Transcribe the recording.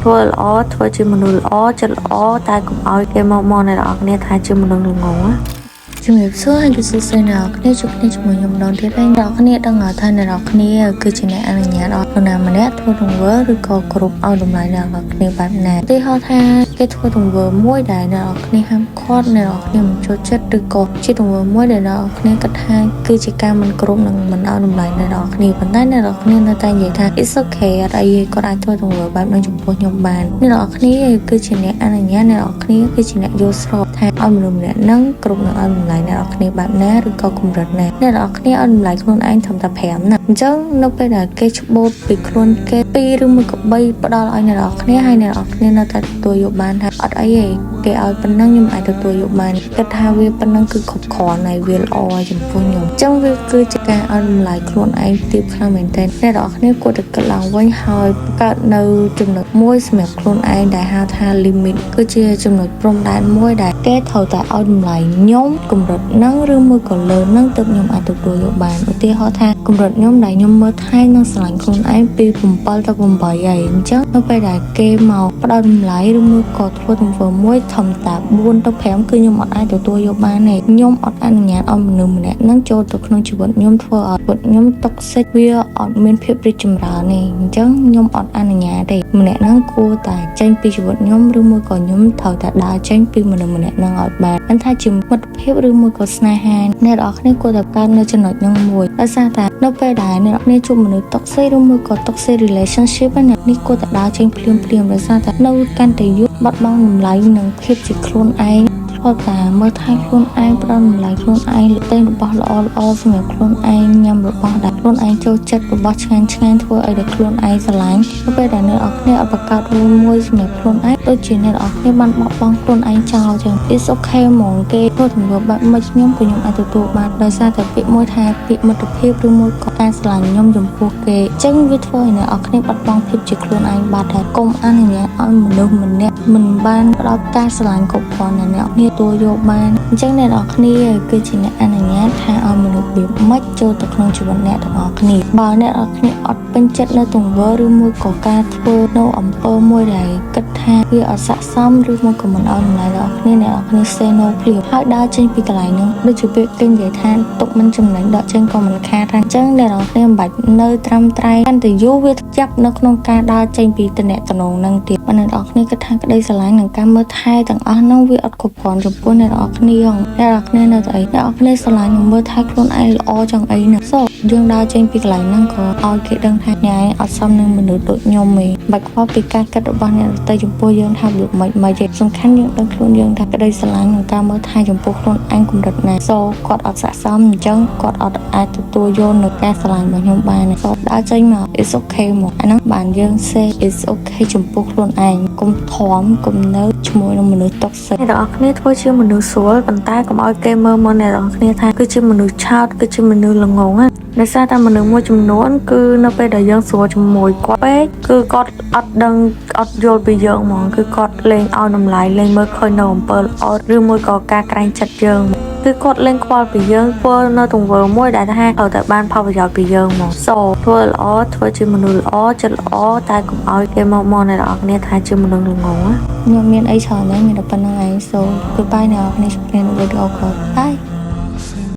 ធ្វើល្អធ្វើជាមនុស្សល្អចិត្តល្អតែកុំឲ្យគេមកមកអ្នកនរគ្នាថាជាមនុស្សល្ងងណា ជំរាបសួរហើយសួស្តីអ្នកនរគ្នាជួបគ្នាជាមួយខ្ញុំម្ដងទៀតហើយអ្នកនរគ្នាដឹងហើយថាអ្នកនរគ្នាគឺជាអ្នកអនុញ្ញាតឲ្យនរណាម្នាក់ធ្វើទង្វើឬក៏គោរពឲ្យតម្លៃអ្នកនរគ្នាបែបណាឧទាហរណ៍ថាគេធ្វើទង្វើមួយដែលអ្នកនរគ្នាហាមឃាត់អ្នកនរគ្នាមិនចូលចិត្តឬក៏ជាទង្វើមួយដែលអ្នកនរគ្នាគិតថាគឺជាការមិនគោរពនិងមិនឲ្យតម្លៃអ្នកនរគ្នាប៉ុន្តែអ្នកនរគ្នានៅតែនិយាយថា "It's okay អត់អីទេគាត់អាចធ្វើទង្វើបែបនោះចំពោះខ្ញុំបានអ្នកនរគ្នាគឺជាអ្នកអនុញ្ញាតអ្នកនរគ្នាគឺជាអ្នកយល់ស្របថាឲ្យមនុស្សម្នាក់ហ្នឹងគោរពនិងឲ្យតម្លៃអ្នកនរគ្នាបែបណាឬក៏កម្រិតណាអ្នកនរគ្នាឲ្យតម្លៃខ្លួនឯងត្រឹមតែ5ណាអញ្ចឹងនៅពេលដែលគេច្បូតពីខ្លួនគេ2ឬមួយក៏3ផ្ដល់ឲ្យអ្នកនរគ្នាហើយអ្នកនរគ្នានៅតែទទួលយកបានថាអត់អីទេគេឲ្យប៉ុណ្ណឹងខ្ញុំអាចទទួលយកបានគិតថាវាប៉ុណ្ណឹងគឺគ្រប់គ្រាន់ហើយវាល្អចំពោះខ្ញុំអញ្ចឹងវាគឺជាការឲ្យតម្លៃខ្លួនឯងទាបខ្លាំងមែនទែនអ្នកនរគ្នាគួរតែគិតឡើងវិញហើយបង្កើតនៅចំណុចមួយសម្រាប់ខ្លួនឯងដែលហៅថា limit គឺជាចំណុចព្រំដែនមួយដែលគេត្រូវតែឲ្យតម្លៃខ្ញុំកម្រិតហ្នឹងឬមួយក៏លើហ្នឹងទើបខ្ញុំអាចទទួលយកបានឧទាហរណ៍ថាកម្រិតខ្ញុំដែលខ្ញុំមើលថែនិងស្រឡាញ់ខ្លួនឯងពី7ទៅ8ហើយអញ្ចឹងនៅពេលដែលគេមកផ្ដល់តម្លៃឬមួយក៏ធ្វើទង្វើមួយធំតា4ទៅ5គឺខ្ញុំអត់អាចទទួលយកបានទេខ្ញុំអត់អនុញ្ញាតឲ្យមនុស្សម្នាក់ហ្នឹងចូលទៅក្នុងជីវិតខ្ញុំធ្វើឲ្យជីវិតខ្ញុំtoxic វាអត់មានភាពរីកចម្រើនទេអញ្ចឹងខ្ញុំអត់អនុញ្ញាតទេម្នាក់ហ្នឹងគួរតែចេញពីជីវិតខ្ញុំឬមួយក៏ខ្ញុំត្រូវតែដើរចេញពីមនុស្សម្នាក់ហ្នឹងឲ្យបានមិនថាជាមិត្តភាពឬមួយក៏ស្នេហាអ្នកនរគ្នាគួរតែកើតនៅចំណុចហ្នឹងមួយដោយសារតែនៅពេលដែលអ្នកនរគ្នាជួបមនុស្ស toxic ឬមួយក៏ toxic relationship ហ្នឹងនេះគួរតែដើរចេញភ្លាមភ្លាមដោយសារតែនៅកាន់តែយូរបាត់បង់តម្លៃនិងភាពជាខ្លួនឯងធ្លាប់តែមើលថែខ្លួនឯងផ្ដល់តម្លៃខ្លួនឯងទិញរបស់ល្អល្អសម្រាប់ខ្លួនឯងញ៉ាំរបស់ដែលខ្លួនឯងចូលចិត្តរបស់ឆ្ងាញ់ឆ្ងាញ់ធ្វើឲ្យតែខ្លួនឯងស្រឡាញ់នៅពេលដែលអ្នកនរគ្នាអត់បង្កើតរួមមួយសម្រាប់ខ្លួនឯងដូចជាអ្នកនរគ្នាបានបោះបង់ខ្លួនឯងចោលចឹង It's okay ហ្មងគេធ្វើទង្វើបែបម៉េចខ្ញុំក៏ខ្ញុំអាចទទួលបានដោយសារតែពាក្យមួយថាពាក្យមិត្តភាពឬមួយក៏ការស្រឡាញ់ខ្ញុំចំពោះគេចឹងវាធ្វើឲ្យអ្នកនរគ្នាបាត់បង់ភាពជាខ្លួនឯងបាត់ហើយកុំអនុញ្ញាតឲ្យមនុស្សម្នាក់មិនបានផ្ដល់ការស្រឡាញ់គ្រប់គ្រាន់ដល់អ្នកគ្នាទទួលយកបានអញ្ចឹងអ្នកនរគ្នាគឺជាអ្នកអនុញ្ញាតថាឲ្យមនុស្សរបៀបម៉េចចូលទៅក្នុងជីវិតអ្នកទាំងអស់គ្នាបើអ្នកនរគ្នាអត់ពេញចិត្តនៅទង្វើឬមួយក៏ការធ្វើនៅអំពើមួយដែលគិតថាវាអត់ស័ក្តិសមឬមួយក៏មិនឲ្យតម្លៃដល់គ្នាអ្នកនរគ្នា say no ភ្លាមហើយដើរចេញពីកន្លែងហ្នឹងដូចជាពាក្យគេនិយាយថាទុកមិនចំណេញដកចេញក៏មិនខាតដែរអញ្ចឹងអ្នកនរគ្នាមិនបាច់នៅត្រាំត្រែងកាន់តែយូរវាចាប់នៅក្នុងការដើរចេញពីតំណែងហ្នឹងទៀតបើអ្នកនរគ្នាគិតថាក្តីស្រឡាញ់និងការមើលថែទាំងអស់ហ្នឹងវាអត់គ្រប់គ្រាន់ចំពោះអ្នកនរគ្នាអ្នកនរគ្នានៅតែអីអ្នកនរគ្នាស្រឡាញ់និងមើលថែខ្លួនឯងល្អចង់អីណាសូយើងដើរចេញពីកន្លែងហ្នឹងក៏ឲ្យគេដឹងថាអ្នកឯងអត់សមនឹងមនុស្សដូចខ្ញុំទេបាច់ខ្វល់ពីការគិតរបស់អ្នកដទៃចំពោះយើងថាវាមិនមិនទេសំខាន់យើងដឹងខ្លួនយើងថាក្តីស្រឡាញ់និងការមើលថែចំពោះខ្លួនឯងកម្រិតណាសូគាត់អត់ស័ក្តិសមអញ្ចឹងគាត់អត់អាចទទួលយកនៅការស្រឡាញ់របស់ខ្ញុំបានសូដើរចេញមក It's okay មកអាហ្នឹងបានយើង say it's okay ចំពោះខ្លួនឯងកុំទ្រាំកុំនៅជាមួយនឹងមនុស្ស toxic អ្នកទាំងអស់គ្នាធ្វើជាមនុស្សស្រួលប៉ុន្តែកុំឲ្យគេមើលមកអ្នកទាំងអស់គ្នាថាគឺជាមនុស្សឆោតគឺជាមនុស្សល្ងងណាដោយសារតែមនុស្សមួយចំនួនគឺនៅពេលដែលយើងស្រួលជាមួយគាត់ពេកគឺគាត់អត់ដឹងអត់យល់ពីយើងហ្មងគឺគាត់លែងឲ្យតម្លៃលែងមើលឃើញនៅអំពើល្អឬមួយក៏ការក្រែងចិត្តយើងគឺគាត់លែងខ្វល់ពីយើងធ្វើនៅទង្វើមួយដែលថាត្រូវតែបានផលប្រយោជន៍ពីយើងហ្មងសូធ្វើល្អធ្វើជាមនុស្សល្អចិត្តល្អតែកុំឲ្យគេមកមកអ្នកទាំងអស់គ្នាថាជាមនុស្សល្ងងណា ខ្ញុំមានអីច្រើនដែរមានតែប៉ុណ្្នឹងឯង So goodbye អ្នកនរគ្នាជួបគ្នានៅវីដេអូក្រោយ Bye.